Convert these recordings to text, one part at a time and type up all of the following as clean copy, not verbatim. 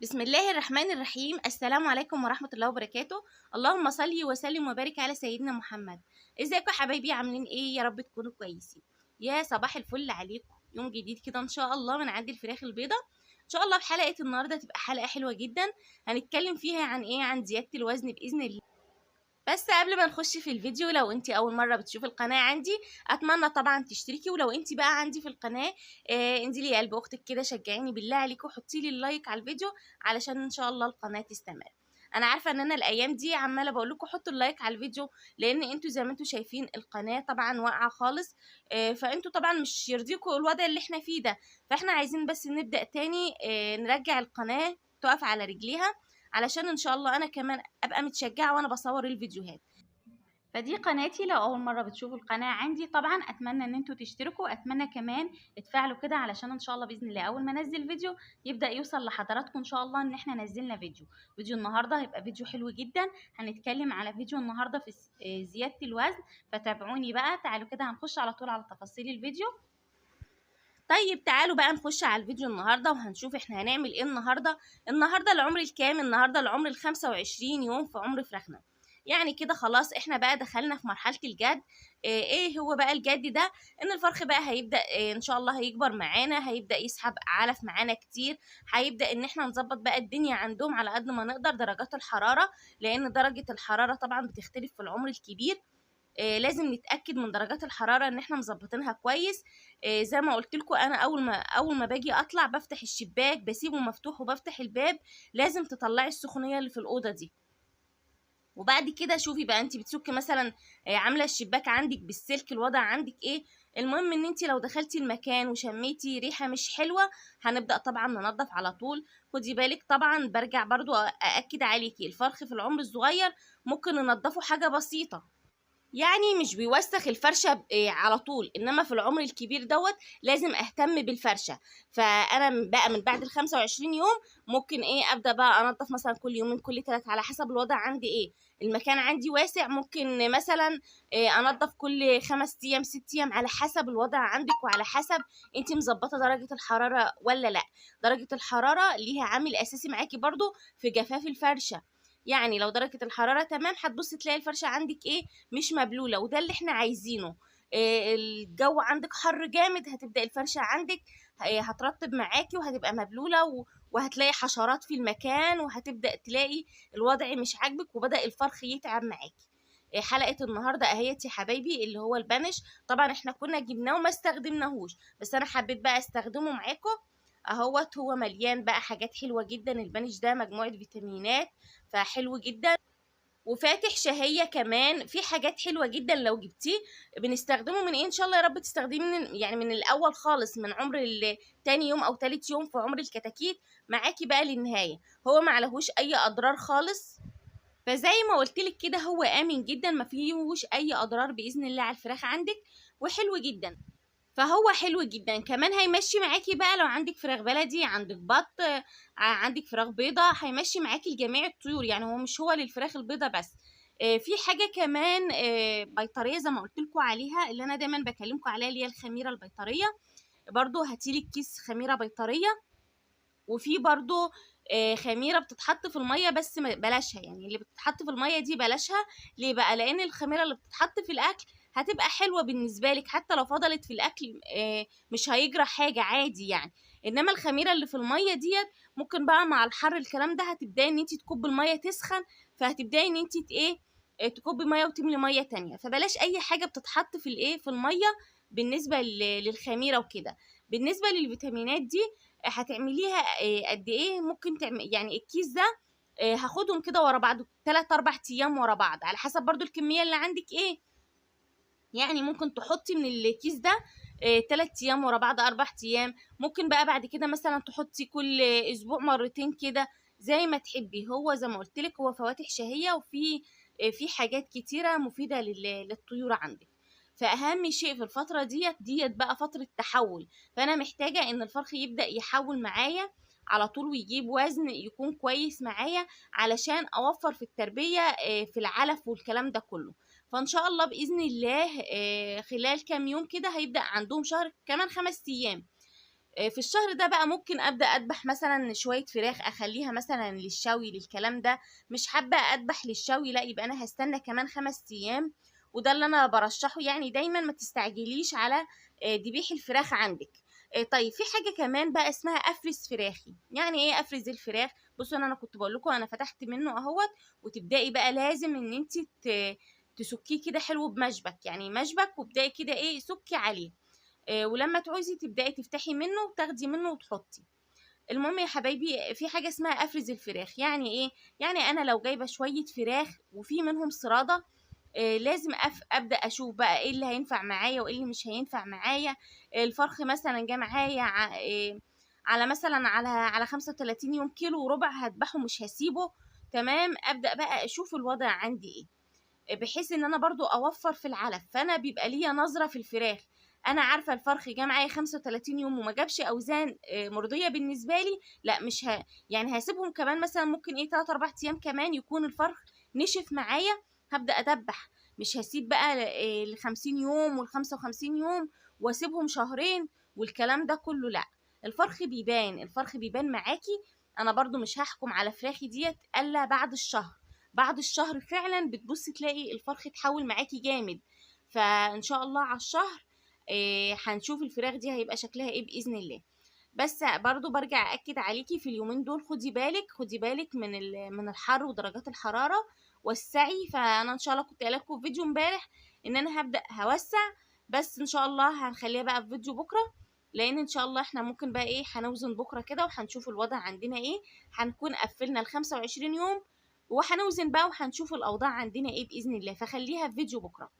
بسم الله الرحمن الرحيم. السلام عليكم ورحمة الله وبركاته. اللهم صل وسلم وبارك على سيدنا محمد. ازيكم يا حبايبي؟ عاملين ايه؟ يا رب تكونوا كويسين. يا صباح الفل عليكم. يوم جديد كده ان شاء الله من عند الفراخ البيضاء. ان شاء الله في حلقة النهارده تبقى حلقة حلوة جدا، هنتكلم فيها عن ايه؟ عن زيادة الوزن باذن الله. بس قبل ما نخش في الفيديو، لو انت اول مرة بتشوفي القناة عندي اتمنى طبعا تشتركي، ولو انت بقى عندي في القناة انزلي يا قلب اختك كده، شجعيني بالله عليكي وحطي لي ال like على الفيديو علشان ان شاء الله القناة تستمر. انا عارفه ان انا الايام دي عماله بقول لكم حطوا ال like على الفيديو، لان انتوا زي ما انتوا شايفين القناة طبعا واقعه خالص، فانتوا طبعا مش يرضيكوا الوضع اللي احنا فيه ده، فاحنا عايزين بس نبدا تاني، نرجع القناة تقف على رجليها علشان ان شاء الله انا كمان ابقى متشجعه وانا بصور الفيديوهات. فدي قناتي، لو اول مرة بتشوفوا القناة عندي طبعا اتمنى ان انتوا تشتركوا، اتمنى كمان تفعلوا كده علشان ان شاء الله باذن الله اول ما انزل فيديو يبدا يوصل لحضراتكم ان شاء الله ان احنا نزلنا فيديو. فيديو النهارده هيبقى فيديو حلو جدا، هنتكلم على فيديو النهارده في زيادة الوزن، فتابعوني بقى. تعالوا كده هنخش على طول على تفاصيل الفيديو. طيب تعالوا بقى نخش على الفيديو النهارده وهنشوف احنا هنعمل ايه النهارده. النهارده العمر الكام؟ النهارده العمر ال 25 يوم في عمر فراخنا، يعني كده خلاص احنا بقى دخلنا في مرحلة الجد. ايه هو بقى الجد ده؟ ان الفرخ بقى هيبدا ان شاء الله هيكبر معانا، هيبدا يسحب علف معانا كتير، هيبدا ان احنا نظبط بقى الدنيا عندهم على قد ما نقدر، درجات الحرارة، لان درجه الحرارة طبعا بتختلف في العمر الكبير، لازم نتاكد من درجات الحرارة ان احنا مظبطينها كويس. زي ما قلت لكم انا اول ما باجي اطلع بفتح الشباك، بسيبه مفتوح وبفتح الباب، لازم تطلعي السخونيه اللي في الاوضة دي. وبعد كده شوفي بقى انت بتسكي مثلا، عامله الشباك عندك بالسلك، الوضع عندك ايه. المهم ان انت لو دخلتي المكان وشميتي ريحه مش حلوة هنبدا طبعا ننظف على طول. خدي بالك طبعا، برجع برضو ااكد عليكي، الفرخ في العمر الصغير ممكن ننظفه حاجة بسيطة، يعني مش بيوسخ الفرشة على طول، انما في العمر الكبير دوت لازم اهتم بالفرشه. فانا بقى من بعد ال 25 يوم ممكن ايه ابدا بقى انظف مثلا كل يومين كل 3 على حسب الوضع عندي ايه. المكان عندي واسع ممكن مثلا انظف كل 5 ايام 6 ايام على حسب الوضع عندك، وعلى حسب انت مظبطه درجه الحرارة ولا لا. درجه الحرارة ليها عامل اساسي معاكي برضو في جفاف الفرشة، يعني لو درجة الحرارة تمام هتبصي تلاقي الفرشة عندك ايه مش مبلولة، وده اللي احنا عايزينه. إيه الجو عندك حر جامد هتبدأ الفرشة عندك هترطب معاكي وهتبقى مبلولة، وهتلاقي حشرات في المكان، وهتبدأ تلاقي الوضع مش عاجبك وبدأ الفرخ يتعب معاكي. إيه حلقة النهاردة اهيت يا حبايبي اللي هو البانش، طبعا احنا كنا جبناه وما استخدمناهوش، بس انا حبيت بقى استخدمه معاكم اهوت. هو مليان بقى حاجات حلوة جدا، البانش ده مجموعة فيتامينات فحلو جدا وفاتح شهية كمان، في حاجات حلوة جدا لو جبتيه. بنستخدمه من ايه ان شاء الله يا رب تستخدميه من يعني من الاول خالص، من عمر تاني يوم او تالت يوم في عمر الكتاكيت معاكي بقى للنهاية. هو ما عليهوش اي اضرار خالص، فزي ما قلت لك كده هو امن جدا، ما فيهوش اي اضرار باذن الله على الفراخ عندك، وحلو جدا. فهو حلو جدا كمان، هيمشي معاكي بقى لو عندك فراخ بلدي، عندك بط، عندك فراخ بيضة، هيمشي معاكي لجميع الطيور، يعني هو مش هو للفراخ البيضة بس. في حاجة كمان بيطرية زي ما قلت لكم عليها، اللي انا دايما بكلمكم عليها، اللي هي الخميرة البيطرية. برضو هاتيلك كيس خميرة بيطرية، وفي برضو خميرة بتتحط في المية، بس بلاشها، يعني اللي بتتحط في المية دي بلاشها. ليه بقى؟ لأن الخميرة اللي بتتحط في الأكل هتبقى حلوة بالنسبة لك، حتى لو فضلت في الأكل مش هيجرى حاجة عادي يعني. إنما الخميرة اللي في المية ديت ممكن بقى مع الحر الكلام ده هتبدأي إن انتي تكب المية تسخن، فهتبدأي إن انتي تكبي مية وتملي مية تانية. فبلاش أي حاجة بتتحط في الإيه، في المية بالنسبة للخميرة وكده. بالنسبة للفيتامينات دي هتعمليها قد ايه؟ ممكن تعمل يعني الكيس ده، هاخدهم كده ورا بعض 3-4 ايام ورا بعض على حسب برضو الكمية اللي عندك ايه. يعني ممكن تحطي من الكيس ده، 3 ايام ورا بعض، 4 ايام، ممكن بقى بعد كده مثلا تحطي كل اسبوع مرتين كده زي ما تحبي. هو زي ما قلت لك هو فواتح شهية، وفي في حاجات كتيرة مفيدة للطيور عندك. فأهم شيء في الفترة ديت بقى فترة تحول، فأنا محتاجة إن الفرخ يبدأ يحول معايا على طول ويجيب وزن يكون كويس معايا علشان أوفر في التربية، في العلف والكلام ده كله. فإن شاء الله بإذن الله، خلال كام يوم كده هيبدأ عندهم شهر، كمان 5 أيام. في الشهر ده بقى ممكن ابدا اذبح مثلا شوية فراخ اخليها مثلا للشوي للكلام ده. مش حابة اذبح للشوي، لا يبقى انا هستنى كمان 5 ايام، وده اللي انا برشحه. يعني دايما ما تستعجليش على ذبيح الفراخ عندك. طيب في حاجة كمان بقى اسمها افرز فراخي. يعني ايه افرز الفراخ؟ بصوا انا كنت بقول لكم انا فتحت منه اهوت، وتبداي بقى لازم ان انت تسكيه كده حلو بمشبك، يعني مشبك، وابداي كده ايه سكي عليه. ولما تعوزي تبداي تفتحي منه وتاخدي منه وتحطي. المهم يا حبايبي في حاجة اسمها افرز الفراخ. يعني ايه؟ يعني انا لو جايبه شوية فراخ وفي منهم سراده، لازم ابدا اشوف بقى ايه اللي هينفع معايا وايه اللي مش هينفع معايا. الفرخ مثلا جه معايا على مثلا على 35 يوم، كيلو وربع هذبحه مش هسيبه، تمام. ابدا بقى اشوف الوضع عندي ايه، بحيث ان انا برضو اوفر في العلف. فانا بيبقى ليا نظره في الفراخ، انا عارفه الفرخ جه معايا 35 يوم وما جابش اوزان مرضية بالنسبة لي، لا مش يعني هسيبهم كمان مثلا ممكن ايه 3 4 ايام كمان يكون الفرخ نشف معايا، هبدا ادبح. مش هسيب بقى ال 50 يوم وال 55 يوم واسيبهم شهرين والكلام ده كله، لا. الفرخ بيبان، الفرخ بيبان معاكي. انا برضو مش هحكم على فراخي ديت الا بعد الشهر. بعد الشهر فعلا بتبصي تلاقي الفرخ اتحول معاكي جامد. فان شاء الله على الشهر هنشوف الفراخ دي هيبقى شكلها ايه باذن الله. بس برضو برجع اكد عليكي في اليومين دول، خدي بالك، خدي بالك من الحر ودرجات الحرارة، وسعي. فانا ان شاء الله كنت قايله لكم في فيديو امبارح ان انا هبدا هوسع، بس ان شاء الله هنخليها بقى في فيديو بكره، لان ان شاء الله احنا ممكن بقى ايه هنوزن بكره كده وهنشوف الوضع عندنا ايه. هنكون قفلنا ال 25 يوم وهنوزن بقى وهنشوف الاوضاع عندنا ايه باذن الله، فخليها في فيديو بكره.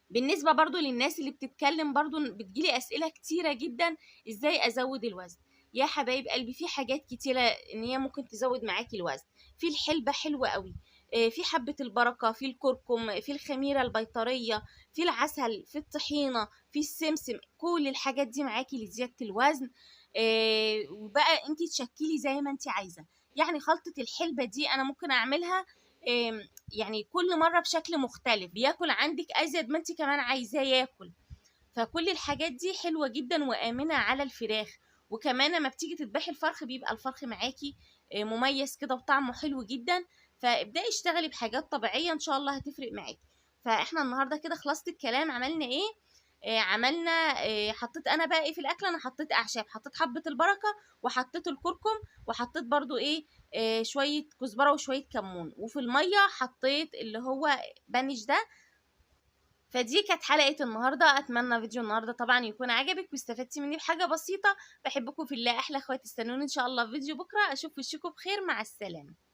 بالنسبة برضو للناس اللي بتتكلم، برضو بتجيلي اسئلة كتيرة جدا ازاي ازود الوزن. يا حبايب قلبي في حاجات كتيرة ان هي ممكن تزود معاكي الوزن. في الحلبة حلوة قوي، في حبه البركة، في الكركم، في الخميره البيطريه، في العسل، في الطحينه، في السمسم، كل الحاجات دي معاكي لزيادة الوزن. وبقى انتي تشكلي زي ما انتي عايزه. يعني خلطه الحلبة دي انا ممكن اعملها يعني كل مرة بشكل مختلف، بياكل عندك ازيد ما انت كمان عايزاه ياكل. فكل الحاجات دي حلوة جدا وامنه على الفراخ. وكمان لما بتيجي تذبحي الفرخ بيبقى الفرخ معاكي مميز كده وطعمه حلو جدا. فابدأي اشتغلي بحاجات طبيعية ان شاء الله هتفرق معاكي. فاحنا النهارده كده خلصت الكلام. عملنا ايه؟ عملنا حطيت انا بقى ايه في الاكل؟ انا حطيت اعشاب، حطيت حبه البركة وحطيت الكركم وحطيت برضو ايه، شوية كزبره وشوية كمون، وفي المية حطيت اللي هو بانش ده. فدي كانت حلقة النهارده. اتمنى فيديو النهارده طبعا يكون عجبك واستفدتي مني بحاجة بسيطة. بحبكم في الله، احلى اخواتي. استنوني ان شاء الله في فيديو بكره. اشوف وشكم بخير، مع السلامة.